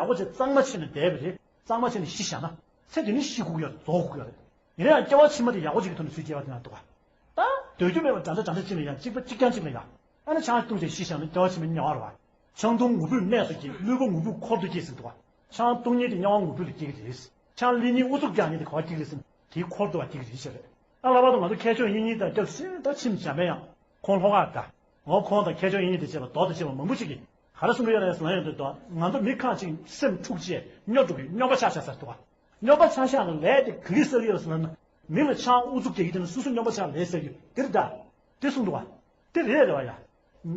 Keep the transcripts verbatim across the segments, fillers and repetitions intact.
ཡག་པོ་བྱས་གཙང་མ་བྱས་ནས་བསྡད་པ་རེད། གཙང་མ་བྱས་ནས་ཤི་བཞག་ན་ཚེ་འདི་ནས་ཤི་དགོས་ཀྱི་ཡོད་རེད། རྫོགས་དགོས་ཀྱི་ཡོད་རེད། ཡིན་ན་ཡང་སྐྱེ་བ་ཕྱི་མ་དེ་ཡག་པོ་ཅིག་གི་ཐོག་ནས་ཚུར་སྐྱེ་བ་དེ་ན་འདུག་ག་ད་འདོད་རྒྱུ་མེད་པར་འདྲ་འདྲ་འདྲ་འདྲ་ཅིག་ལ་ཡ། གཅིག་པ་གཅིག་རྐྱང་གཅིག་ལ་ཡ། ཨ་ནི་ཆང་བཏུང་བྱས་ཤི་བཞག་ན་སྐྱེ་བ་ཕྱི་མའི་དམྱལ་བ་རེད་བ། ཆང་འཐུང་ངུ་འབོད་གནས་སུ་སྐྱེ། བསླུས་པ་ངུ་འབོད་འཁོར་དུ་སྐྱེ་ཟེར་འདུག་ག་ཆང་བཏུང་མཁན་དེ་དམྱལ་བ་ངུ་འབོད་ལ་སྐྱེ་གི་རེད། ཆང་ལེན་མཁན་ཨུ་ཚུགས་རྒྱག་མཁན་དེ་ག་པར་སྐྱེ་གི་རེད་ཟེར་ན་དེའི་འཁོར་དུ་བ་སྐྱེ་གི་རེད་ཟེར་རེད། ཨ་ལྷག་པར་དུ་ང་ཚོ་མཁས་མཆོག་དབྱིག་གཉེན་དང་སྐྱབས་སེ་ད་ཁྱིམ་བྱམས་པའི་ཡང་ཁོང་ལྷོ་ཁ་ད། འོ་ཁོང་དང་མཁས་མཆོག་དབྱིག་གཉེན་དང་བཅས་པ་མདོ་དང་བཅས་པ་མང་པོ་ཞིག་གིས་ག་རེ་གསུང་གི་ཡོད་རེད་ཟེར་ན་ཡོང་དུས་ད་ང་ཚོ་མི་ཁ་ཅིག་སེམས་འཁྲུག་བྱས་སྨྱོ་འགྲོ་གི་སྨྱོན་པ་ཆགས་ཆགས་ཚར་འདུག་ག་སྨྱོན་པ་ཆགས་ཆགས་ལ་ལས་དེ་ག་གིས་བསལ་གི་ཡོད་ཟེར་ན། མི་ལ་ཆང་ཨུ་ཚུགས་རྒྱག་གི་དེ་ནི་སོ་སོ་སྨྱོན་པ་ཆགས་ལས་བསལ་གི་དེ་རེད་ད། དེ་གསུངས་འདུག་ག་དེ་རེད་རེད་བ་ཡ།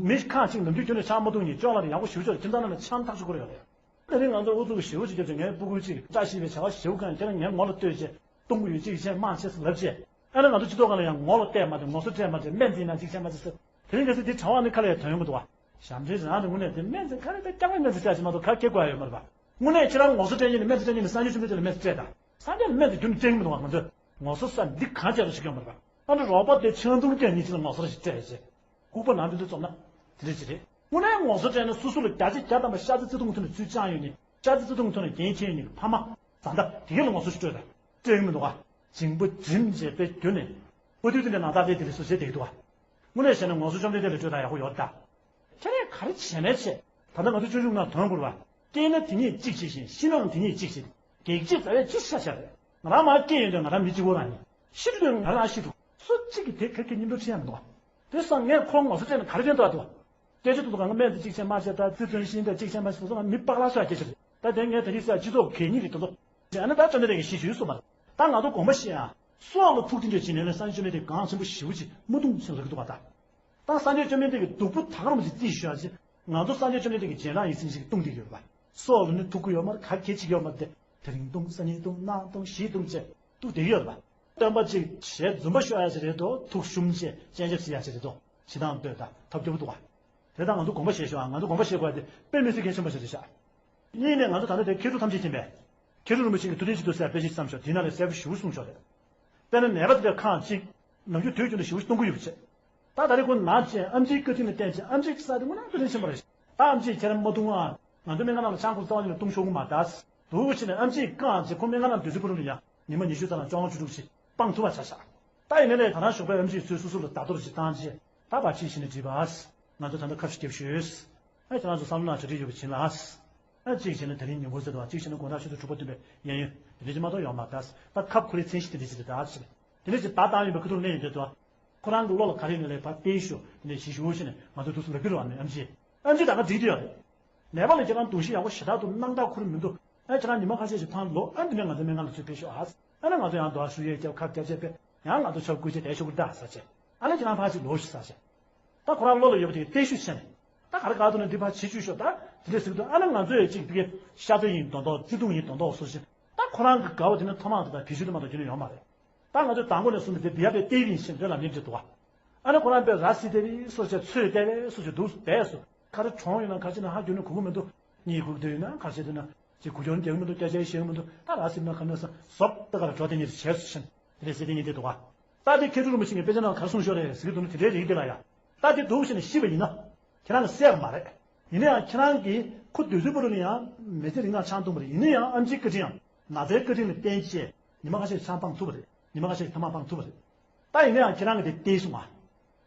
མི་ཁ་ཅིག་ནམ་རྒྱུན་ཁྱོན་ནས་ཆང་མ་འཐུང་མཁན་སྤྱོད་ལམ་དེ་ཡག་པོ་ཞེ་པོ་ཅིག་ཁྱིམ་ཚང་ནང་ལ་ཆང་ཐག་ཆོད་ཁོ་རེ་ཡོད་རེད། དེ་རིང་ང་ཚོ་ཨུ་ཚུགས་ཞེ་པོ་ཅིག་རྒྱབ་བྱས་ངའི་སྤུ་གུ་ཅིག་བཀྲ་ཤིས་པའི་བྱ་བ་ཞེ་པོ་གང་ཁྱེད་རང་ངའི་ངོ་ལ་ལྟོས་བྱས་གཏོང་གི་ཡོད་ཅིག་བྱས་མང་ཆེ་ལབ་བྱས། ཨ་ནི་ང་ཚོ་སྤྱི་ཚོགས་སྒང་ལ་ཡང་ངོ་ལ་བལྟས་མ་བལྟས་ངོ་སོ་སྤྲད་མ་སྤྲད་སྨན་རྩིས་ན་ཅིག་བྱས་མ་བྱས་ཟེར། དེ་རིང་ཁ་སང་དེ་གྲྭ་བ་ནི་ཁ་ལས་དོན་ཡོང་གི་འདུག་བ། ཞབས་འདྲེན་རང་དེ་དངོས་གནས་དེ་སྨན་རྩིས་ཁ་ལས་དེ་རྐྱང་པའི་སྨན་རྩིས་བྱ་ཞིག་མ་གཏོགས་ཁ་སྐྱེ་དགོས་ཡ་ཡོད་མ་རེད་པ། དངོས་གནས་ཁྱེད་རང་ངོ་སོ་སྤྲད་མཁན་ནི་སྨན་རྩིས་སྤྲད་མཁན་ནི་སངས་རྒྱས་བཅོམ་ལྡན་འདས་ལ་སྨན་རྩིས་སྤྲད་དང་། སངས་རྒྱས་ལ་སྨན་རྩིས་རྒྱུ་ནི་སྤྲད་ཀྱི་མི་འདུག་བ། ང་ཚོས་ངོ་སོ་ས་འདི་གང་བྱས་རུ་ཞིག་ཡོད་མ་རེད་པ། ཨ་ནི་རོགས་པ་དེ་ཆང་འཐུང་མཁན་ཉིད་ཅིག་ལ་ངོ་སོ་ར་ཞིག་སྤྲད་ཡོད་ཅེས། ལྐུགས་པ་ནང་དུ་རྩོམ་ན་དེ་འདྲ་ཅིག་རེད། དངོས་གནས་ངོ་སོ་སྤྲད་ན་སོ་སོ་ལ་བརྒྱ་ཆ་བརྒྱ་ཐམ་པ་ཤ་ཚ་བརྩེ་དུང་ཐོག་ནས་ཚུར་བཅངས་ཡོད་ནི་ཤ་ཚ་བརྩེ་དུང་ཐོག་ནས་འགན་འཁྱེར་ཡོད་ནི་ཕ་མ་བཟའ་ཟླ་དེ་གས་ལ་ངོ་སོ་ཞིག་སྤྲོད་དང་སྤྲད་ཀྱི་མི་འདུག་ག་འཇིང་པོ་འཇིམ་བྱས་པའི་རྒྱུ་ནས། པོ་ཏི་ཏི་འདྲ་ནང་རྟགས་དེ་དེ་ལས་སུ་བྱེད་བསྡད་ཀྱི་འདུག་བ། དངོས་གནས་བྱས་ན་ངོ་སོ་བཅོམ་ལྡན་འདས་ལ་སྤྲོད་སྟངས་ཡག་པོ་ཡོད་ད། ཁྱེད་རས་ག་རེ་བྱས་ནས་བྱས། ད་ལྟ་ང་ཚོ་སྤྱོད་འཇུག་ནང་དོན་བསྐུར་བ། སྐྱེས་ན་དེ་ཉིད་གཅིག་བྱེད་ཅིང་ཤི་ནའང་དེ་ཉིད་གཅིག་བྱེད། གེགས་བྱེད་རྩ་བའི་གཅིག་ཤ་ཤ་རེད། ང་རང་མར་སྐྱེས་ཡོང་དུས་ང་རང་མི་གཅིག་པོ་རང་ཡིན། ཤི་དུས་ང་རང་ཤི་འགྲོ། སུ་གཅིག་གིས་དེ་ཁ་སྐད་སྙིང་པོ་ཁྲིད་ཡ་མི་འདུག་བ། དེ་སང་ངས་ཁོང་ངོ་སོ་བཅད་ན་ག་རེ་ཕན་ཐོགས་འདུག་བ། སྐད་ཆ་ཐུག་ཐུག་གང་ག་སྨན་དེ་གཅིག་བྱས་མ་བྱས་ད་རྩི་དོན་ཤིང་དེ་གཅིག་བྱས་མ་བྱས་སོ་སོ་ང་མི་པག་ལག་ཤ་སྐད་ཆ་རེད། ད་དེ་ངས་ད་གིན་ཟེར་སྤྱི་ཚོགས་གད་སྙིགས་རེད་དོ་དོ། ཨ་ནི་ད་བཅོམ་ལྡན་འདས་ཀྱིས་ཤེས་ཞུས་སོང་མ་རེད། ད་ང་ཚོ་དགོངས་པ་བཞེས་ཡ། སྲོག་ལ་ཐུག་དེ་འདྲ་བྱེད་ནས་ལས་སངས་རྒྱས་བཅོམ་ལྡན་འདས་གང་ཆེན་པོ་ཞེ་པོ་ཅིག་མ་གཏོང་ཟེར་ལབ་ཀྱི་འདུག་བ་ད། ད་སངས་རྒྱས་བཅོམ་ལྡན་འདས་ཀྱི་སྡུག་པོ་ད་ག་རང་ཅིག་རྩིས་ཞུ་ཡ་ཅིག་ང་ཚོ་སངས་རྒྱས་བཅོམ་ལྡན་འདས་ཀྱི་རྗེས་འབྲང་ཡིན་ཟིན་ཞིག་གཏོང་བསྡད་ཀྱི་ཡོད་པ། སྲོག་ལ་ནི་ཐུག་གི་ཡོད་མ་རེད་ག་གེ་བྱེད་ཀྱི་ཡོད་མ་རེད་དེ། དེ་རིང་གཏོང་གཟའ་ཉིན་གཏོང་གནངས་གཏོང་གཞེས་གཏོང་བྱས་ཐུག་བསྡད་ཀྱི་ཡོད་རེད་པ། སྟོན་པ་གཅིག་ཞལ་རྫུན་པ་ཤོར་ཡ་ཅིག་རེད་དོ་ཐུགས་ཞུམ་བྱས་སྤྱན་ཆབ་གཟིགས་ཡ་ཅིག་རེད་དོ་ཞེ་སྡང་གཏོད་ད་ཐབས་སྐྱོ་པོ་འདུག་བ། དེ་དག་ང་ཚོ་དགོངས་པ་བཞེས་ཤོག་ཨ། ང་ཚོ་དགོངས་པ་བཞེས་དགོས་ཡ་དེ་དཔེ་མི་སྲིད་གལ་ཆེན་པོ་ཞིག་རེད་ཤག་གཉིས་ནས་ང་ཚོ་ད་ལྟ་དེ་མཁས་གྲུབ་ཐམས་ཅད་མཁྱེན་པས། མཁས་གྲུབ་རིན་པོ་ཆེ་གིས་མཐུ་ལྡན་ཞིག་ཏུ་གསལ་དཔེ་ཆ་བརྩམས་ཤོག་དེའི་ནང་ལ་གསལ་པོ་ཞེ་པོ་གསུངས་ཤོག་རེད། དཔེར་ན་ནད་པ་དེ་འདྲ་ཁག་ཅིག་ནམ་རྒྱུན་དུས་རྒྱུན་དུ་ཞེ་པོ་ཞིག་གཏོང་གི་ཡོད་པ་བྱས། ད་ད་རེས་ཁོ་ན་ཅན་ཨེམ་ཆིའི་བཀའ་དྲིན་ལ་བརྟེན་བྱས་ཨེམ་ཆིའི་ས་དེ་དངོས་གནས་བཀའ་དྲིན་ཆེན་པོ་རེད། ད་ཨེམ་ཆིས་ཁྱེད་རང་མ་བཏུང་ཨ། ང་ཚོ་སྨན་ཁང་ནང་ལ་ཆང་ཁོག་རྩ་བ་ཉིད་ནས་བཏུང་ཆོག་གི་མ་རེད་ད། འདུག་བྱས་ནས་ཨེམ་ཆིས་བཀག་བྱས་ཁོ་སྨན་ཁང་ནང་སྡོད་རྩིས་པོ་རུ་ལ་ཡང་ཉི་མ་ཉི་ཤུ་རྩ་ལ་བཅོ་ལྔ་བཅུ་དྲུག་ཅིག་སྤང་ཐུབ་པ་ཆགས་ཤག་ད་ཡིན་ནའི་ད་རང་ཞོགས་པའི་ཨེམ་ཆིས་ཚུར་སོ་སོ་ལ་བརྡ་གཏོར་ཅིག་བཏང་བྱས་ད་བར་ཆད་ཞིག་ནས་འགྲིག་པ། ང་ཚོ་ད་ལྟ་ཁབ་ཞིག་བརྒྱབ་ཤོས། ཨ་ཁྱེད་རང་ཚོ་བསམ་བློ་ནང་གྲ་སྒྲིག་ཡོད་པ་བྱིན་ལ། ཨ་གཅིག་བྱས་ན་དེ་རིང་ཉིན་གུང་ཟེར་དུས་གཅིག་བྱས་ན་དགོང་དག་ཆུ་ཚོད་དྲུག་པ་བདུན་པའི་གཡས་གཡོན་དེ་འདྲ་ཅིག་མ་གཏོགས་ཡོད་མ་རེད་ད། ད་ཁབ་ཁོ་རའི་མཚན་གཞི་དེ་འདྲ་ཅིག་རེད་ད་ཟེར། དེ་འདྲ་ཅིག་བརྡ་བཏང་ཡོད་པའི་ཁ་ཐུག་ལ་གླེང་ཡོང་དུས་དུ། ཁོ་རང་གི་བློ་ལ་ག་རེ་ཡོད་ན་ལས་ཕར་བལྟས་ཤོག་དེ་འདྲ་ཞིག་ཞུ་བྱས་ནས་ང་ཚོ་འདུག་སེ་ལབ་ཀྱི་རེད་བ་ནི་ཨེམ་ཆི། ཨེམ་ཆི་ད་ག་འགྲིག་གི་ཡོད་རེད། ནད་པ་ལ་ཁྱེད་རང་གདུང་ཤེས་ཡག་པོ་ཞེ་དྲག་འདུག་སྣང་དག་ཁུར་མི་འདུག་ཨ་ཁྱེད་རང་ཉི་མ་ཁ་ཤས་ཤིག་ཕར་ལོག་ཨ་འདི་ནས་ང་ཚོའི་སྨན་ཁང་ལ་ཚུར་ཕེབས་ཤོག་ཨ། ཨ་ནི་ང་ཚོ་ཡང་འདུག་ཨ་ཞུ་ཡས་རྒྱབ་ཁབ་རྒྱབ་བྱས་ཕེབས་ཡང་ང་ཚོ་ཆབ་བསྐུལ་བྱས་བསྡད་ཤོག་གི་རེད་ད་ཟེར་བྱས། ཨ་ནི་ཁྱེད་རང་ཕར་ཅིག་ལོག་ཤིག་ཟེར་བྱས། ད་ཁོ་རང་བློ་ལ་ཡོད་པ་དེ་ག་བལྟས་ཤོག་བྱས་ནས། ད་ག་རེ་ག་འདུག་ན་འདི་ཕར་བྱེད་བཅུག་ཤོག་ད་དེ་འདྲས་ཟེར་གི་འདུག་ཨ་ནི་ང་ཚོ་ཡས་ཅིག་དེ་གའི་ཤ་ཚ་ཡིན་མདོག་མདོག་བརྩེ་དུང་ཡིན་མདོག་མདོག་བཟོ་བཞིན། ད་ཁོ་རང་གི་དགའ་བ་དེ་ནི་མཐའ་མ་དེ་དང་བེད་སྤྱོད་དུ་མ་གཏོགས་རྒྱུ་ནི་ཡོད་མ་རེད། ད་ང་ཚོས་དང་པོ་ནས་བཟུང་སྟེ་དེ་བསྡད་ཡ་དཔེ་བལྟས་ཡིན་ཞེས་འདོད་ལ་ནི་འདྲི་འདུག་བ། ཨ་ནི་ཁོ་རང་དཔེ་ར་བཟི་དེ་རིགས་སོ་བྱས་ཚོས་བལྟས་པས་སོ་བྱས་འདུག་བསྡད་སོ། ག་རེ་གྲོངས་ཡོད་ན་ག་ཅི་ན་ཧ་གྱོན་ནས་གོ་གི་མི་འདུག་གཉིད་ཁུག་སྡོད་ཡོད་ན་ག་ཅི་འདུག་ན་ཅིག་གུ་གྱོན་རྒྱག་གི་མི་འདུག་སྐད་ཆ་བཤད་གི་མི་འདུག་ད་ར་བཟི་ན་ག་ནས་ཟ་ཟོབ་ད་ག་ར་འགྲོ་དེ་ཉིད་བྱས་སོ་ཞེས་དེ་རེད་ཟེར་དེ་ཉིད་དེ་འདུག་བ། ད་དེ་མཁས་གྲུབ་རིན་པོ་ཆེ་ངས་དཔེ་ཆ་ནང་ག་རེ་གསུངས་ཤོག་རེད་ཟེར་གི་འདུག་ན་དེ་འདྲའི་རིགས་དེ་ལ་ཡ། ད་དེ་འདུག་ཟེར་ནས་ཤི་བ་ཡིན་ན། ཁྱེད་རང་ལ་བསད་པ་མ་རེད། ཡིན་ན་ཡང་ཁྱེད་རང་གིས་ཁོ་སྡོད་ཚུལ་པོ་རུ་ལ་ཡང་མི་ཚེ་རིང་ན་ཆང་འཐུང་བ་རེད། ཡིན་ན་ཡང་ཨེམ་ཆིའི་བཀའ་དྲིན་ཡང་ན་ཚའི་བཀའ་དྲིན་ལ་བརྟེན་བྱས་ཉི་མ་ཁ་ཤས་ཆང་སྤང་ཐུབ་པ་རེད། ཉི་མ་ཁ་ཤས་ཐ་མག་སྤང་ཐུབ་པ་རེད། ད་ཡིན་ན་ཡང་ཁྱེད་རང་གིས་དེ་བལྟས་སོང་ང་།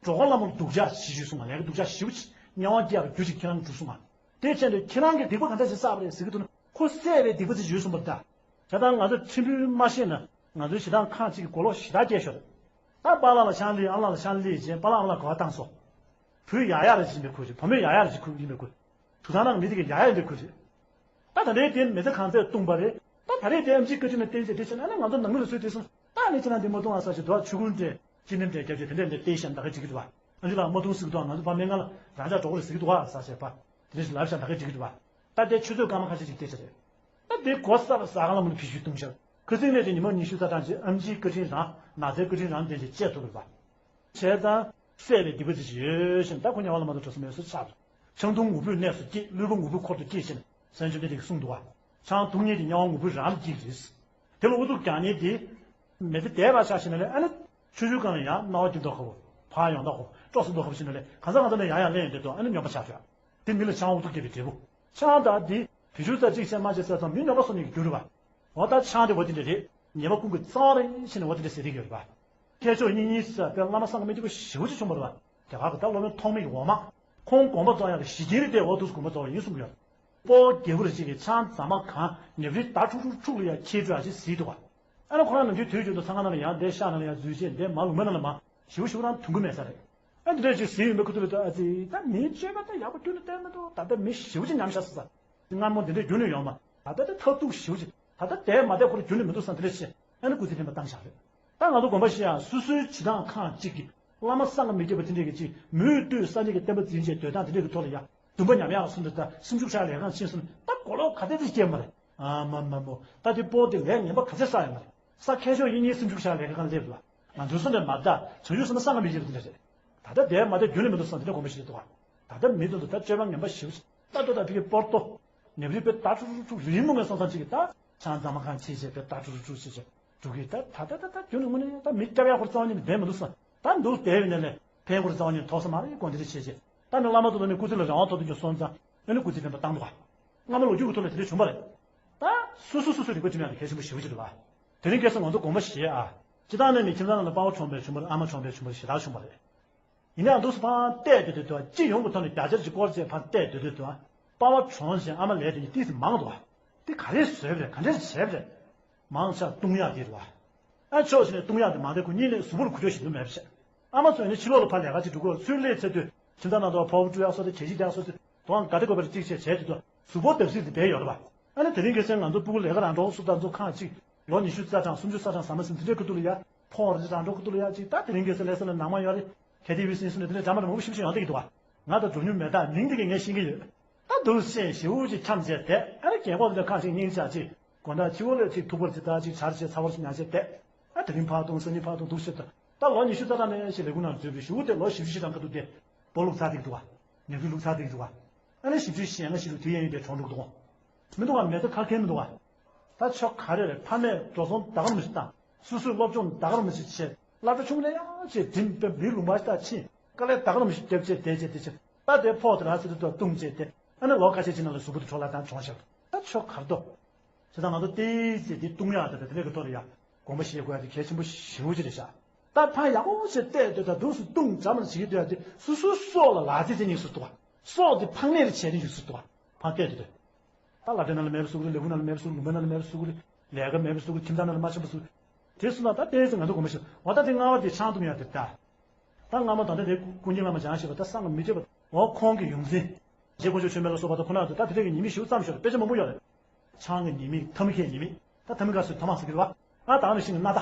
གྲོགས་པོ་ལ་མོར་སྡུག་ཅག་ཞིག་ཞུས་སོང་ང་། ལས་ཀ་སྡུག་ཅག་ཞེ་པོ་ཅིག་དམྱལ་བ་སྐྱེ་ཡག་རྒྱུ་ཅིག་ཁྱེད་རང་གིས་གྲུབ་སོང་ང་། དེ་བྱས་ནས་ཁྱེད་རང་གིས་སྡིག་པ་ག་འདྲ་ཞིག་བསགས་པ་རེད་ཟེར་གི་འདུག་ན་ཁོ་བསད་པའི་སྡིག་པ་ཅིག་ཡོད་སོང་བ་རེད་ད། ད་ལྟ་ང་ཚོ་ཕྲན་བུ་མ་ཤེས་ན་ང་ཚོའི་ཞེ་སྡང་ཁག་ཅིག་གི་གོ་ལོག་ཞེ་དྲག་སྐྱེས་ཤོར་རེད། ད་པཱ་ལགས་ལ་ཆང་ལས་ཨ་ལགས་ལ་ཆང་ལས་བྱས་པཱ་ལགས་ཨ་ལགས་ག་བ་བཏང་སོང་། བུ་ཡ་ཡ་ལ་ཅིག་ཡིན་པའི་ཁུལ་རེད། བུ་མོ་ཡ་ཡ་ལ་ཅིག་ཁུལ་ཡིན་པའི་ཁུལ། དུ་ཐང་ནང་མི་དེ་ག་ཡ་ཡ་ཡིན་པའི་ཁུལ་རེད། ད་ད་རེས་དེ་མི་ཚེ་གང་ཚད་བཏུང་བ་རེད། ད་ད་རེས་དེ་ཨེམ་ཆིའི་བཀའ་དྲིན་ལ་བརྟེན་བྱས་དེ་བྱས་ན་ཨ་ནི་ང་ཚོ་ནང་མི་ལ་གསོས་དེ་སོང་། ད་ཨ་ནི་ཁྱེད་རང་དེ་མ་བཏུང་ཨ་ཟེར་བྱས་འདུག་ཨ། ཆུ་ཁུང་འདྲས་ཅི་ནེམ་འདྲས་བརྒྱབ་བྱས་དེ་འདྲས་འདྲས་བལྟས་ཤག་ད་ག་ཅིག་གི་འདུག་ཨ། ཨ་ནི་ལ་མ་བཏུང་ཟེར་གི་འདུག་ཨ། ང་ཚོ་ཕ་སྨན་ཁང་ལ་རང་ཅག་གྲོགས་པོ་རེད་ཟེར་གི་འདུག་ཨ་ཟེར་བྱས་པ། དེ་འདྲས་ཞིག་ལབ་ཤག་ད་ག་ཅིག་གི་འདུག་ཨ། ད་དེ་ཆུ་ཚོད་སྐར་མ་ཁ་ཤས་ཅིག་བལྟས་ཤག་རེད། ད་དེ་གོ་ས་ལ་ཟ་ཁང་ལ་མ་ནི་ཕི་ཤུ་བཏུང་ཤག་ཁ་སང་ནས་དེ་ཉི་མ་ཉི་ཤུ་རྩ་གྲངས་ཅིག་ཨེམ་ཆིའི་བཀའ་དྲིན་རང་ན་ཚའི་བཀའ་དྲིན་རང་དེ་འདྲས་བྱས་ཐུབ་པ་རེད་པ། བྱས་ཙང་བསད་པའི་སྡིག་པ་ཅིག་ཡོད་བཞིན་ད་ཁོ་དམྱལ་བ་ལ་མ་གཏོགས་གྲོལ་ས་མེད་སོ་ཆགས་རེད། ཆང་འཐུང་ངུ་འབོད་གནས་སུ་སྐྱེ། བསླུས་པ་ངུ་འབོད་འཁོར་དུ་སྐྱེ་ཞེས་ནས་སངས་རྒྱས་བཅོམ་ལྡན་འདས་ཀྱིས་གསུངས་འདུག་བ། ཆང་འཐུང་མཁན་དེ་དམྱལ་བ་ངུ་འབོད་རང་སྐྱེ་གི་རེད། དེ་ལ་ཨུ་ཚུགས་རྒྱག་མཁན་དེ། མི་ཚེ་འདས་པ་ཆགས་ཤེས་ན་ལས་ཨ་ནི། ཆུ་ཆུ་གང་ལ་ཡང་སྣང་བ་འགྱུར་ལྡོག་ཁ་བོ། ཕར་ཡོང་ལྡོག་ཁ་བོ། ཀྲོག་སུ་ལྡོག་ཁ་བོ་ཞིག་ན་ལས་གང་ཟག་གང་ཟག་ལ་ཡང་ཡང་ལེན་ཡོང་དེ་དོ་ཨ་ནི་སྨྱོན་པ་ཆགས་ཤོག་དེ་མི་ལ་ཆང་ཨུ་ཚུགས་རྒྱག་པའི་འབྲས་བུ། ཆང་དང་དེ། བུ་ཆུང་ཚ་གཅིག་བྱས་མ་བྱས་ཟེར་ཙང་མི་ནོར་པ་སོང་ནས་རྒྱུ་རེད་བ། འོ་ད་ཆང་དེ་འོ་དེ་འདྲ་རེད། ཉེས་པ་ཀུན་གྱི་རྩ་བ་རེད་ཟེར་ནས་འོ་དེ་འདྲ་ཟེར་གྱི་ཡོད་རེད་བ། མཁས་མཆོག་གཉེན་ཉེ་ཟེར་དཔེ་བླ་མ་སངས་རྒྱས་མི་འདུག་པ་ཞེ་པོ་ཅིག་བྱུང་བ་རེད་བ། དེ་བར་གྱི་ད་སློབ་དཔོན་ཐོགས་མེད་ཀྱི་འོག་མ། ཁོང་དགོངས་པ་རྫོགས་ཡག་གི་གཞི་རྐྱེན་རེད་དེ། འོ་འདུག་སེ་དགོངས་པ་རྫོགས་པ་ཡིན་གསུང་གི་ཡོད། སྤོ་བོ་རྒྱལ་པོ་རེ་ཅིག་གིས་ཆང་རྫ་མ་གང་ནེ་པ་རི་ད་ཁྲུག་ཁྲུག་ཁྲུག་ལ་ཡ་ཁྱེར་འགྲོ་ཡག་ཅིག་གཟིགས་འདུག་བ། ཨ་ནི་ཁོ་རང་ནམ་རྒྱུན་དུས་རྒྱུན་དུ་ཚང་ཁང་ནང་ལ་ཡང་བསྡད། ཤག་ནང་ལ་ཡང་འཛུལ་བྱས་བསྡད། མར་ལུང་པ་ནང་ལ་མར་ཞེ་པོ་ཞེ་པོ་རང་འཐུང་གི་མེད་ས་རེད། ཨ་འདི་འདྲ་ཅིག་གཟིགས་ཡོང་པའི་ཁུ་ཐུག་ལ་ད་ཨ་ཙི་ད་མི་སྤྱོད་པ་ད་ཡག་པོ་ཁྱོན་ནས་བསྟན་མི་འདུག་ད་ལྟ་མི་ཞེ་པོ་ཅིག་ཉམས་ཤག་ཟེར་ས། སྔ་མོ་དེ་འདྲའི་རྒྱུན་ནས་ཡོད་མ། ད་ལྟ་ད་ཐབས་སྡུག་ཞེ་པོ་ཅིག་ད་ལྟ་བསྡད་མ་བསྡད་ཁོ་རང་རྒྱུན་ནས་མི་འདུག་བསམ་དེ་འདྲ་བྱས། ཨ་ནི་སྐུ་ཚེ་རིང་པོ་བཏང་བཞག་རེད། ད་ང་ཚོ་དགོངས་པ་བཞེས་ཡག་སོ་སོའི་བྱེད་སྟངས་ཁག་ཅིག་གིས་བླ་མ་སངས་རྒྱས་མི་རྒྱས་པ་དེ་འདྲས་ཀྱི་ཅིག་མོས་གུས་སངས་རྒྱས་ཀྱི་བསྟན་པ་འཛིན་བྱས་སྡོད་སྟངས་དེ་འདྲས་ཀྱི་ཐོག་ལ་ཡ་སྡུག་པ་མྱངས་ཡག་སོང་དུས། ད་སེམས་ཤུགས་ཆག་ལས་ཀ་ཕྱིན་སོང་ད་གོ་ལོག་ག་ཚད་ཅིག་སྐྱེས་མ་རེད། ཨ་མ་མ་མོ། ད་དེ་སྤོ་བོ་དེ་ལས་ངན་པ་ག་ཚད་བསགས་ཡོད་མ་རེད། ས་མཁས་མཆོག་གཉེན་ཉེ་སེམས་ཤུགས་ཆག་ལས་ཀ་གང་སླེབས་ལ། ང་ཚོའི་སེམས་ལ་མ་བདག་བྱང་ཆུབ་སེམས་ལ་སངས་རྒྱས་མི་རྒྱས་པ་དེ་འདྲ་རེད། ད་ལྟ་བསྡད་མ་བསྡད་རྒྱུན་ལས་མི་འདུག་བསམ་དེ་འདྲ་དགོངས་པ་བཞེས་འདུག་བ། ད་ལྟ་མི་འདུག་འདུག་ད་སྤྱོད་པ་ངན་པ་ཞེ་པོ་ཅིག་ད་ལྟ་ད་ཕ་གི་སྤོ་བོ་ཏོ། ནེ་པ་རི་དཔེ་ད་ཁྲུག་ཁྲུག་ཁྲུག་རི་མོ་ངན་སོང་ཙང་ཅིག་གིས་ད་ཆང་རྫ་མ་གང་ཁྱེར་བྱས་དཔེ་ད་ཁྲུག་ཁྲུག་ཁྲུག་བྱས་བྱས་འགྲོ་གི། ད་ད་ད་ད་ད་རྒྱུན་ལས་དངོས་གནས་ད་མི་སྐྱོབ་ཡག་ཁོ་རང་རྩ་བ་ཉིད་ནས་བསྡད་མི་འདུག་བསམ། ད་འདུག་བསྡད་པའི་ནང་ལས་ཕན་ཁོ་རང་རྩ་བ་ཉིད་ནས་ཐོགས་ས་མ་རེད། དགོངས་འདི་འདྲ་བྱས་བྱས་ད་ནི་བླ་མ་དང་ནི་སྐུ་ཚེ་ལ་རང་དབང་ཐོབ་ཐུབ་རྒྱུ་སོང་ཙང་ཨ་ནི་སྐུ་ཚེ་རིང་པོ་བཏང་འདུག་བ། སྔ་མ་ལོ་རྒྱུས་ཀྱི་ཐོག་ལ་དེ་འདྲ་བྱུང་བ་རེད། ད་སོ་སོ་སོ་སོའི་རིག་པ་སྒྲིམ་ཡག་དེ་གལ་ཆེན་པོ་ཞེ་པོ་ཅིག་རེད་བ། དེ་རིང་ཁ་སང་ང་ཚོ་དགོངས་པ་བཞེས་ཨ། སྤྱིར་བཏང་ནས་ནི་ཁྱིམ་ཚང་ནང་ལ་སྤོ་བོ་གྲོངས་པའི་བྱུང་བ་རེད། ཨ་མ་གྲོངས་པའི་བྱུང་བ་རེད། ཞེ་དྲག་བྱུང་བ་རེད། ཡིན་ནའང་འདུག་སེ་ཕར་བལྟས་སྡོད་དུས་དུ་སྤྱི་ཡོངས་ཀྱི་ཐོག་ནས་བརྒྱ་ཆ་གཅིག་སྐོར་བྱས་ཕར་བལྟས་སྡོད་དུས་དུ། སྤོ་བོ་གྲོངས་ཞེས་ཨ་མ་ལས་དེ་ནི་ཏིག་ཙམ་མང་འདུག་བ། དེ་ག་རེ་བཟོས་པ་རེད། ག་འདྲས་བྱས་པ་རེད། མང་ཆེ་བ་བཏུང་ཡག་དེ་རེད་བ། ཨ་ཕྱོགས་གཅིག་ནས་བཏུང་ཡག་དེ་མང་དེ་ཁོ་གཉིས་ནས་གཟུགས་པོ་ལ་འགུལ་སྐྱོད་ཞིག་འདུག་མེད་པ་བྱས། ཨ་མ་ཚོ་ནི་ཕྱི་ལོགས་ལ་ཕར་ལས་ཀ་ཅིག་འགྲོ་དགོས་ཚུར་སླེབས་ཚར་དུས་ཁྱིམ་ཚང་ནང་དུ་ཕོར་པ་བཀྲུ་ཡག་སོགས་དེ་གྲལ་གཞི་རྒྱག་སོགས་དེ་དོ་དགོང་ག་དེ་དགོས་པ་རེད་ཅིག་བྱས་བྱས་དུས་དུ་གཟུགས་པོ་བརྡབ་གསིག་དེ་བསྡད་ཡོད་རེད་བ། ཨ་ནི་དེ་རིང་ཁ་སང་ང་ཚོ་སྤུ་གུ་ལས་ཀ་རང་འགྲོ་སུ་ད་ཚོ་ཁག་ཅིག་ལོ་ཉི་ཤུ་རྩ་གྲངས་སུམ་ཅུ་རྩ་གྲངས་ཟ་མ་ཟིན་དེ་འདྲའི་ཁུ་ཐུག་ལ་ཡ་ཕོག་རེ་རང་འགྲོ་ཁུ་ཐུག་ལ་ཡ་ཅིག་ད་དེ་རིང་ཁ་སང་ལས་ས་ལ་ནང་མ་ཡོད་རེད། ཁེ་ཏི་བི་སིན་སུ་ནས་དེ་འདྲའི་འདྲ་མ་འདྲ་མང་པོ་ཞིག་ཞིག་ཡོང་བསྡད་ཀྱི་འདུག་བ། ང་ད་འགྲོ་མྱོང་མེད། ད་མིང་དེ་གས་ངས་ཤེས་ཀྱི་ཡོད། ད་འདུག་སེ་ཞེ་པོ་ཅིག་འཁྱམས་བྱས་བསྡད། ཨ་ནི་རྒན་གོག་དེ་འདྲ་ཁ་ཅིག་སྙིང་ཆག་ཅིག་དགོང་དག་ཕྱི་པོ་ལ་ཅིག་ཐུག་པར་ཅིག་ད་ཅིག་ཆར་ཅིག་ཚ་བར་ཅིག་ཉར་བྱས་བསྡད། ཨ་དེ་རིང་ཕར་འཐུང་སང་ཉིན་ཕར་འཐུང་འདུག་སེ་ད་ད་ལོ་ཉི་ཤུ་རྩ་གྲངས་ནས་ཞིག་ལས་ཁུངས་ནང་འཛུལ་བའི་གཞུག་དེ་ལོ་བཞི་བཅུ་ཞེ་གྲངས་ཁ་ཐུག་དེ་སྤོ་ལོ་ཚར་བསྡད་ཀྱི་འདུག་བ། ཉལ་ཁྲི་བླུགས་ཚར་བསྡད་ཀྱི་འདུག་བ། ཨ་ནི་བཞི་བཅུ་ཞེ་ལྔ་ཞིག་ལ་དུས་ཡིན་པའི་གྲོངས་འགྲོ་གི་འདུག་གོ། མི་འདུག་ག་མེད་ད་ཁ་ཁེལ་མི་འདུག་ག་ད་ཆོ་ག་རེ་རེད། ཕ་མས་འགྲོ་སོང་ད་ག་རང་མི་ཞིག་བཏང་། སོ་སོའི་སློབ་སྦྱོང་ད་ག་རང་མི་ཞིག་བྱས། སློབ་གྲྭ་ཆུང་ལས་ཡག་བྱས་འགྲིམ་པའི་མི་ལུང་པ་ཞིག་ད་ཕྱིན། དཀའ་ལས་ད་ག་རང་མི་ཞིག་བརྒྱབ་བྱས་བསྡད་བྱས་བསྡད་བྱས་ད་དེ་ཕོག་དེ་ར་སི་ཏུ་ཏོ་བཏུང་བྱས་ཏེ་ཨ་ནི་ལོ་ཁ་ཤས་ཅིག་ནང་ལ་གཟུགས་པོ་དེ་འཕྲོ་བརླག་བཏང་གྲོངས་ཤག་ད་ཆོ་ག་རེ་འདུག་བྱས་ཙང་ང་ཚོ་ཏོག་ཙམ་དེ་བཏུང་ཡག་དང་དེ་འདྲ་གི་ཐོག་ལ་ཡ་དགོངས་པ་བཞེས་དགོས་ཡ་དེ་གལ་ཆེན་པོ་ཞེ་པོ་ཅིག་རེད་ཤག་ད་ཕར་ཡག་པོ་བྱས་བལྟས་སྡོད་ད་འདུག་སེ་བཏུང་འཇམ་མ་བྱེད་ཀྱི་སྡོད་ཡ་དེ་སོ་སོའི་སྲོག་ལ་ལག་རྩལ་རྩེ་མཁན་ཞིག་ཏུ་བ། སྲོག་དེ་ཕངས་ནས་རེ་བྱས་ནས་ཞིག་ཏུ་བ། ཕར་བལྟས་སྡོད་དེ། ད་སློབ་གྲྭ་ནང་ལ་མེད་པ་བཟོ་གི་རེད། ལས་ཁུངས་ནང་ལ་མེད་པ་བཟོ་གི་རེད། ལུང་པ་ནང་ལ་མེད་པ་བཟོ་གི་རེད། ལས་ཀ་མེད་པ་བཟོ་གི་རེད། ཁྱིམ་ཚང་ནང་ལ་མ་འཆམ་པ་བཟོ་གི་རེད། དེ་སོང་ཙང་ད་ཏོག་ཙམ་ང་ཚོ་དགོངས་པ་བཞེས། འོ་ད་དེ་ལྔ་པ་དེ་ཆང་འཐུང་ཡ་དེ་ད། ད་སྔ་མ་ད་ལྟ་དེ་ཀུན་མཁྱེན་བླ་མ་སྦྱང་ཞེས་པ་ད་སངས་རྒྱས་མི་རྒྱས་པ་འོ་ཁོང་གི་ཡོངས་འཛིན། རྗེ་དཀོན་མཆོག་མཆོད་མེ་ལ་སོགས་པ་དང་ཁོ་ན་ཚོ་ད་དེ་འདྲ་གི་ཉེས་དམིགས་ཞེ་པོ་བརྩམས་ཤག་དཔེ་ཆ་མང་པོ་ཡོད་རེད། ཆང་གི་ཉེས་དམིགས། ཐ་མ་ཁའི་ཉེས་དམིགས། ད་ཐ་མ་ཁ་སོ་ཐ་མག་ཟེར་གི་རེད་བ། ཨ་ད་ནི་ཤིང་གི་སྣ་ད།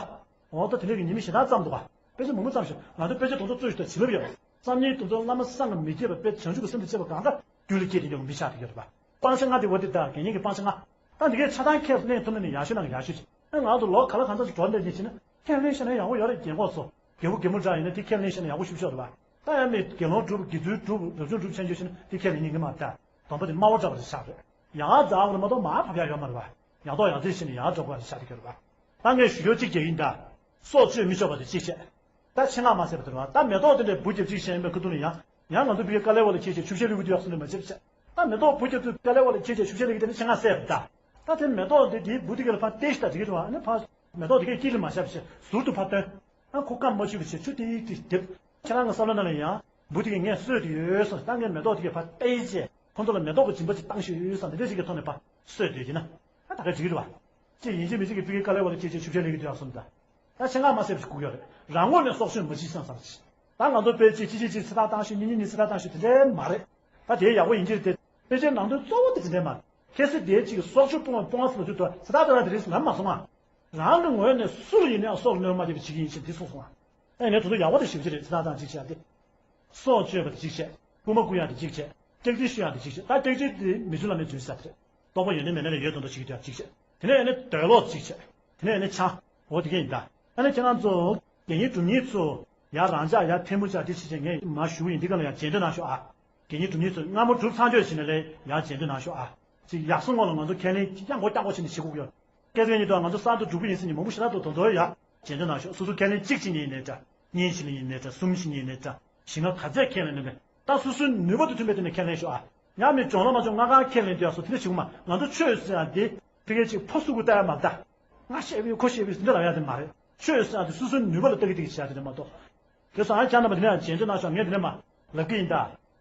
འོ་ད་དེ་འདྲ་གི་ཉེས་དམིགས་ཞེ་དྲག་བརྩམས་འདུག་བ། དཔེ་ཆ་མང་པོ་བརྩམས་ཤག་ང་ཚོ་དཔེ་ཆ་དེ་ཚོ་རྩོད་ཞིག་ད་བྱིན་རླབས་ཡོད་རེད། བསམ་ཡས་དེ་ཚོ་བླ་མ་སངས་རྒྱས་མི་རྒྱས་པ་དཔེ་བྱང་ཆུབ་ཀྱི་སེམས་དང་བཅས་པ་གང་འདྲ་རྒྱུད་ལ་སྐྱེས་ཏེ་ཡོང་གི་མི་ཆགས་ཀྱི་ཡོད་རེད་བ། སྤང་བྱ་ལྔ་དེ་འོ་དེ་ད་དགེ་བསྙེན་གྱི་སྤང་བྱ་ལྔ། ད་འདི་གའི་ཆ་ཚང་ཁས་ལེན་ཐུབ་ན་ནི་ཡག་ཤོས་ནང་གི་ཡག་ཤོས་ཅིག་ཨ་ང་ཚོ་ལོ་ག་ལ་གང་འཚམ་ཞིག་འགྲོ་བསྡད་ཀྱི་ཕྱིན་ན་ཁས་ལེན་ཤེས་ན་ཡག་པོ་ཡོད་རེད། རྒན་གོག་ཚོ་རྒད་པོ་རྒན་མོ་འདྲ་ཡིན་ན་དེ་ཁས་ལེན་ཤེས་ན་ཡག་པོ་ཤུགས་ཤོག་རེད་བ། ད་ཡང་མི་དགེ་སློང་སྒྲུབ། དགེ་ཚུལ་སྒྲུབ། རབ་བྱུང་སྒྲུབ་ཆེན་ཆོས་ཤེས་ན་དེ་ཁས་ལེན་ཉན་གི་མ་རེད། སྡོམ་པ་དེ་དམའ་བོ་འདྲ་བ་རེད་ཆགས་རེད། ཡང་འཛའ་བོ་རེད་མ་གཏོགས་མར་བབས་ཡག་ཡོད་མ་རེད་བ། ཡག་ཐོག་ཡག་བརྩེགས་བྱས་ནས་ཡར་འགྲོ་དགོས་པ་ཆགས་ཀྱི་ཡོད་རེད་བ། ད་ངས་ཞུ་རྒྱུ་གཅིག་བརྒྱབ་ཡིན་ད། སྲོག་གཅོད་མི་ཆོག་པ་དེ་གཅིག་བྱས། ད་ཆེད་མངགས་མ་བྱས་པ་དེ་རེད་བ། ད་མེ་ཏོག་དེ་འདྲའི་འབུ་རྒྱབ་གཅིག་བྱས་ཡིན་པའི་ཁ་ཐུག་ནས་ཡང་ཡང་ང་ཚོ་བི་ཀའི་དཀའ་ལས་འོག་ལ་འཁྱེར་བྱས་ཆུ་བཤལ་ལུས་ཀྱི་དུས་ཡག་སོང་ནས་མ་བྱས་པ་བྱས། ད་མེ་ཏོག་འབུ་རྒྱབ་དུས་དཀའ་ལས་འོག་ལ་འཁྱེར་བྱས་ཆུ་བཤལ་ལུས་ཀྱི་དེ་ནི་ཆེད་མངགས་བསད་པ་ད། ད་དེ་མེ་ཏོག་དེ་དེའི་འབུ་དེ་ག་ལ་ཕར་སྟེར་ཞིག་ད་འགྲིག་གི་རེད་བ། ཨ་ནི་ཕར་མེ་ཏོག་དེ་གའི་དཀྱིལ་ལ་མ་བཞག་པ་བྱས་ཟུར་དུ་ཕར་བཏོན། ཨ་ཁོ་སྐམ་མ་བཅུག་པ་བྱས་ཆུ་ཏིག་ཏིག་རྒྱབ། ཁྱེད་རང་གི་བསམ་བློ་ནང་ལ་ཡང་འབུ་དེ་གས་ངས་གསོས་དེ་ཡོད་བསམ། ད་ངས་མེ་ཏོག་དེ་གས་ཕར་སྟེར་བྱས་ཁོ་ཚོ་ལ་མེ་ཏོག་གི་སྦྱིན་པ་ཅིག་བཏང་ཤོག་ཡོད་བསམ། དེ་འདྲ་ཞིག་གི་ཐོག་ནས་ཕར་གསོས་སྡོད་ཀྱི་ན། ཨ་ད་ག་འགྲིག་གི་རེད་བ། ཅིག་ཡིན་གཅིག་མིན་གཅིག་གི་བི་ཀའི་དཀའ་ལས་འོག་ལ་སྐྱེས་ཀྱི་ཆུ་བཤལ་ལུས་ཀྱི་དུས་ཡག་སོང་ད། ད་ཆེད་མངགས་མ་བྱས་པ་ཞིག་དགོས་ཀྱི་ཡོད་རེད། རང་ངོས་ནས་སྲོག་གཅོད་མ་བྱེད་བསམ་བསམ་ཞིག་ད་ང་ཚོ་དཔེ་ཅིག་ཅི་ཅི་ཅིག་ཚེ་ཐག་བཏང་ཤོག་གཉིས་གཉིས་ཚེ་ཐག་བཏང་ཤོག་དེ་འདྲའི་མ་རེད། ད་དེ་ཡག་པོ་ཡིན་གྱི་རེད་དེ། དཔེ་ཆའི་ནང་དོན་གཙོ་བོ་དེ་དེ་འདྲའི་མ་རེད། ཁ་སང་དེའི་ཅིག་སྲོག་གཅོད་སྤོང་བ་སྤོང་བ་ཟེར་ལ་དུས་དུ་ཚེ་ཐག་བཏང་ན་དེ་རིང་ཟེར་ལམ་མ་སོང་ང་། རང་གི་ངོས་ནས་སུ་ལ་ཡིན་ནའང་སྲོག་ལ་གནོད་པ་མ་བྱེད་པ་བྱེད་ཀྱི་ཡིན་ཞེས་འདི་གསུངས་སོང་ང་། ཨ་ནི་དེ་ཚོ་ཡག་པོ་དེ་ཞེ་པོ་ཅིག་རེད། ཚེ་ཐག་བཏང་ཅིག་བྱས་ཏེ། སྲོག་གཅོད་པ་དེ་གཅིག་བྱས། རྐུན་མ་རྐུ་ཡག་དེ་གཅིག་བྱས། སྐྱག་རྫུན་ཤོད་ཡག་དེ་གཅིག་བྱས། ད་སྐྱག་རྫུན་དེ་མི་ཆུ་ལ་མེད་རྫུན་ཟེར་རེད། ལྟོགས་པ་ཡོད་ན་མེད་ན་ལ་ཡོད་མདོག་མདོག་བྱེད་ཀྱི་དེ་ཡག་གཅིག་བྱས། དེ་ནས་ཨ་ནི་དུག་སློག་གཅིག་བྱས། དེ་ནས་ཨ་ནི་ཆང་། འོ་དེ་གས་ཡིན་ད། ཨ་ནི་ཁྱེད་རང་ཚོ་དགེ་བསྙེན་སྒྲུབ་མཁན་ཚོ་ཡར་རང་འཇགས་ཡར་ཐལ་མོ་སྦྱར་དེ་བྱས་བྱས་ངས་མར་ཞུ་གི་ཡིན། འདི་ག་ལ་ཡར་མཇལ་འདོད་གནང་ཤོག་ཨ། དགེ་བསྙེན་སྒྲུབ་མཁན་ཚོས་སྔ་མོ་སྒྲུབ་ཚར་འཇོག་བྱས་ནས་ལས་ཡར་མཇལ་འདོད་གནང་ཤོག་ཨ། ཅིག་ཡག་སོང་ངོ་ལ་ང་ཚོ་ཁས་ལེན་ཡང་སྒོ་རྐྱང་པོ་བྱས་ནས་བྱེད་དགོས་ཀྱི་ཡོད། སྐལ་བཟང་ཉིད་དུ་ང་ཚོ་གསར་དུ་འབྲུག་པ་ཡིན་ཟེར་མཁན་མང་པོ་ཞེ་དྲག་འདུག་དེ་ཚོ་ཡར་མཇལ་འདོད་གནང་ཤོག་སོ་སོ་ཁས་ལེན་གཅིག་བྱེད་མཁན་ཡིན་ནའི་འདྲ། གཉིས་བྱེད་མཁན་ཡིན་ནའི་འདྲ། གསུམ་བྱེད་མཁན་ཡིན་ནའི་འདྲ། བཞི་ལྔ་ག་ཚད་ཁས་ལེན་ནའི་འདྲ། ད་སོ་སོའི་ནུས་པ་དང་མཐུན་པའི་སྟེང་ནས་ཁས་ལེན་ཤོག་ཨ། ཡང་མི་སྦྱོང་ལ་མ་སྦྱོང་ང་གང་ཁས་ལེན་དུ་ཡག་སོ་དེ་འདྲ་བྱེད་དགོས་མ། ང་ཚོ་ཆོས་ཟེར་ཡག་འདི་ཕ་གིའི་ཅིག་ཕོ་གཟུགས་ཀྱི་ལྟ་ཡག་མ་རེད་ད། ང་ཤེས་པས་ཁོ་ཤེས་པས་འདི་ལ་ཡག་དེ་མ་རེད། ཆོས་ཟེར་ཡག་འདི་སོ་སོའི་ནུས་པ་ལ་ལྟ་གི་ལྟ་གི་བྱ་དེ་རེད་མ་གཏོགས། དེ་སོང་ཨ་ཅག་རྣམ་པ་དེ་ནས་ཡང་རྗེས་འཇོག་གནང་ཤོག་ངས་དེ་ནས་མ་ལབ་གི་ཡིན་ད།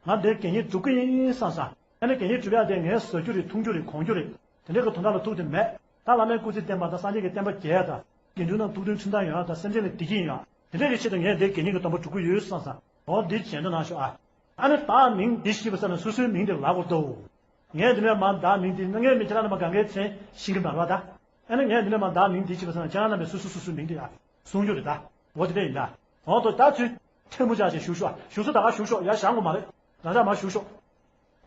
ང་འདིར་དགེ་བསྙེན་སྒྲུབ་གི་ཡིན་བསམ་བསམ། ཨ་ནི་དགེ་བསྙེན་སྒྲུབ་ཡག་དེ་ངས་ཟ་རྒྱུ་རེད་འཐུང་རྒྱུ་རེད་གོན་རྒྱུ་རེད། དེ་འདྲའི་གི་དོན་དག་ལ་ཐུག་དེ་མེད། ད་བླ་མའི་སྐུ་ཚེ་བརྟན་པ་དང་སངས་རྒྱས་ཀྱི་བསྟན་པ་རྒྱས་ཡག་དང་དགེ་འདུན་རྣམས་ཐུགས་མཐུན་ཁྲིམས་དང་ཡོང་ཡག་དང་སེམས་ཅན་ལ་བདེ་སྐྱིད་ཡོང་ཡག་དེ་འདྲའི་གི་ཆེད་དུ་ངས་འདིར་དགེ་བསྙེན་གྱི་སྡོམ་པ་སྒྲུབ་ཀྱི་ཡོད་བསམ་བསམ། འོ་འདི་རྗེས་འཇོག་གནང་ཤོག་ཨ། ཨ་ནི་བདག་མིང་འདི་ཞེས་པ་ཟེར་ན་སོ་སོའི་མིང་དེ་ལབ་དགོས་འདུག་ངས་འདི་ནས་མར་བདག་མིང་འདི་ངས་མི་ཁྱེད་རང་རྣམས་གང་གའི་མཚན་ཤེས་ཀྱི་མ་རེད་པ་ད། ཨ་ནི་ངས་འདི་ནས་མར་བདག་མིང་འདི་ཞེས་པ་ཟེར་ན་ཁྱེད་རང་རྣམས་སོ་སོ་སོ་སོའི་མིང་འདི་ཡང་གསུང་རྒྱུ་རེད་ད། འོ་དེ་འདྲ་ཡིན་ད། འོ་ད་ད་ཚུལ་ཐལ་མོ་སྦྱར་ཞིག་བཞུགས་ཤོག་བཞུགས་སོ་ད་ག་བཞུགས་ཤོག་ཡར་བཞེངས་དགོས་མ་རེད། རང་ཅག་མར་བཞུགས་ཤོག་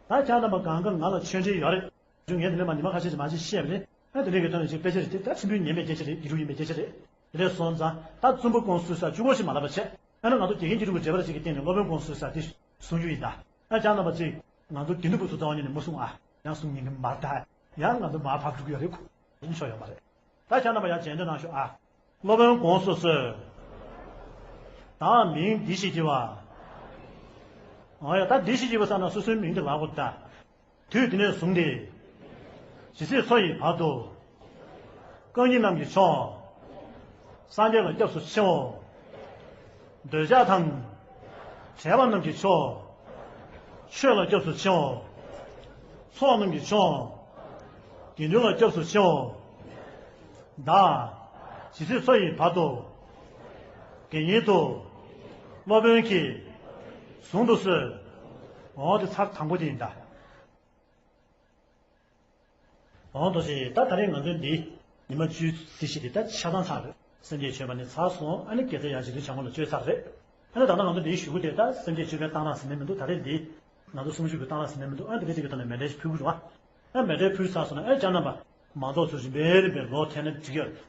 ད་ཁྱེད་རྣམ་པ་གང་ག་ང་ལ་ཆོས་འབྲེལ་ཡོད་རེད། ང་ཚོ་ངས་འདི་ནས་མར་ཉི་མ་ཁ་ཤས་ཅིག་མ་ཅིག་བཤད་པ་རེད། ཨ་དེ་འདྲའི་གི་ཐོག་ནས་ཅིག་དཔེ་ཆ་རེ་དེ་ད་ཆེན་པོའི་ཉན་པའི་སྐད་ཆ་རེད། ཡིག་རུ་ཡིན་པའི་སྐད་ཆ་རེད། དེ་འདྲས་སོང་ཙང་ད་བཙུན་པ་དགོངས་སུ་གསོལ་ས་གཅིག་པོ་ཞིག་མ་ལབ་པ་བྱས། ཨ་ནི་ང་ཚོ་དགེ་རྒན་གྱི་རིགས་ཀྱི་འབྲེལ་བ་ཅིག་གི་སྟེང་ནས་སློབ་དཔོན་དགོངས་སུ་གསོལ་ས་དེ་གསུང་རྒྱུ་ཡིན་ད། ཨ་ཅག་རྣམ་པ་ཅིག་ང་ཚོ་དགེ་འདུན་པ་ཚོ་རྩ་བ་ཉིད་ནས་མ་གསུང་ཨ། ཡང་གསུང་ཉན་གི་མ་རེད་ད། ཡང་ང་ཚོ་མར་བབས་འགྲོ་གི་ཡོད་རེད། ཁུ་ཡིན་ཆོག་ཡོད་མ་རེད། ད་ཁྱེད་རྣམ་པ་ཡང་རྗེས་འཇོག་གནང་ཤོག་ཨ། སློབ་དཔོན་དགོངས་སུ་གསོལ། བདག་མིང་འདི་ཞེས་བགྱི་བ། འོ་ཡ་ད་འདི་ཞེས་བགྱི་བ་ཟེར་ན་སོ་སོའི་མིང་དེ་ལབ་དགོས་ད། དུས་དེ་ནས་བཟུང་སྟེ། ཇི་སྲིད་འཚོ་ཡི་བར་དུ། རྐང་གཉིས་རྣམས་ཀྱི་མཆོག་སངས་རྒྱས་ལ་སྐྱབས་སུ་མཆིའོ། འདོད་ཆགས་དང་། བྲལ་བ་རྣམས་ཀྱི་མཆོག་ཆོས་ལ་སྐྱབས་སུ་མཆིའོ། ཚོགས་རྣམས་ཀྱི་མཆོག་དགེ་འདུན་ལ་སྐྱབས་སུ་མཆིའོ། བདག་ཇི་སྲིད་འཚོ་ཡི་བར་དུ། དགེ་བསྙེན་དུ། སློབ་དཔོན་གྱིས། གཟུང་དུ་གསོལ། འོ་དེ་ཚར་དང་པོ་དེ་ཡིན་ད། འོང་དོ་ཞེས་ད་ད་རེས་ང་ཚོའི་འདི་ཉི་མ་བཅུའི་ཚེ་ཞིག་འདི་ད་ཆ་ཚང་ཚར་རེད། སེམས་བསྐྱེད་མཆོད་པ་ནི་ཚར་སོང་། ཨ་ནི་དགེ་རྩ་ཡང་ཞིག་ཏུ་བྱ་འགོ་ལ་བཅོལ་ཚར་རེད། ཨ་ནི་ད་ལྟ་ང་ཚོ་འདིའི་ཞུ་སྐུལ་དེ་ད་སེམས་བསྐྱེད་མཆོད་པའི་གཏང་རག་ཟིན་ནས་མི་འདུག་ད་རེས་འདི་ང་ཚོ་གསུང་ཆོས་ཀྱི་གཏང་རག་ཟིན་ནས་མི་འདུག་ཨ་ནི་དེ་འདྲའི་གི་ཐོག་ནས་མཎྜལ་ཞིག་ཕུལ་དགོས་རེད་བ། ཨ་མཎྜལ་ཕུལ་ཚར་སོང་ན་ཨ་ཅག་རྣམ་པ་མང་ཚོགས་ཚོ་རིམ་པས་རིམ་པས་ལོག་ཐལ་ན་འགྲིག་གི་ཡོད་རེད།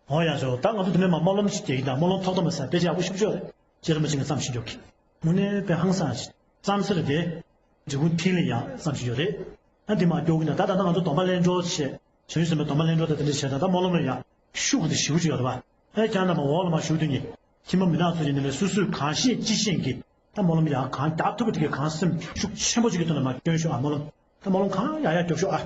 འོ་ཡག་ཤོས། ད་ང་ཚོ་དེ་ནས་མར་སྨོན་ལམ་ཞིག་རྒྱག་གི་ད། སྨོན་ལམ་ཐོག་ཐོག་མ་ཟེར་དཔེ་ཆ་ཡག་པོ་ཤུགས་ཆེ་རེད། རྗེ་རིན་པོ་ཆེ་གི་བརྩམས་ཤིང་འཇོག་གི་དངོས་གནས་དཔེ་ཧང་སང་ཞིག་བརྩམས་ཚར་དེ། འབྲི་གུང་ཐིག་ལེ་ཡག་བརྩམས་ཤིང་ཡོད་རེད། ཨ་འདི་མ་སྐྱོ་གི་ན་ད་ད་ལྟ་ང་ཚོ་སྡོམ་པ་ལེན་འགྲོ་བྱས། བྱང་ཆུབ་སེམས་དཔའི་སྡོམ་པ་ལེན་འགྲོ་ད་དེ་འདྲ་བྱས་ད་ད་སྨོན་ལམ་ལ་ཡག་ཤུགས་དེ་ཞེ་པོ་ཅིག་ཡོད་རེད་བ། ཨེ་ཀྱང་ན་མ་འོག་ལ་མ་ཞུགས་དུས་ནི། ཁྱིམ་པ་མི་ནག་ཚོ་ཡིན་ནི་ལས་སོ་སོས་གང་ཤེས་ཅི་ཤེས་ཀྱི། ད་སྨོན་ལམ་ཡག་གང་རྒྱག་ཐུབ་པ་དེ་གའི་གང་སེམས་ཤུགས་ཆེན་པོ་ཅིག་གི་ཐོག་ནས་མ་སྐྱོན་ཤོག་ཨ་སྨོན་ལམ། ད་སྨོན་ལམ་གང་ཡག་ཡག་རྒྱོབ་ཤོག་ཨ།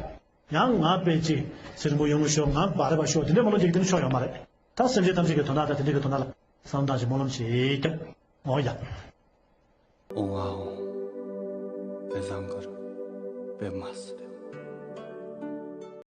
ཡང་ང་དཔེ་ཅིག་ཚེ་རིང་པོ་ཡོང་གི་ཤོག་ང་བ་རེ་བ་ཤོག་དེ་འདྲའི་སྨོན་ལམ་ཅིག་དེ་འདྲ་ཤོག་ཡོད་མ་རེད། ད་སེམས་ཅན་ཐམས་ཅད་ཀྱི་དོན་དག་དང་དེ་འདྲའི་གི་དོན་དག་ལ་བསམ་བློ་བཏང་ཞིང་སྨོན་ལམ་ཞིག་རྒྱབ། འོ་ཡ། ཨོང་ཨ་ཨོང་། པེ་ཟང་གར། པེ་མ་སི།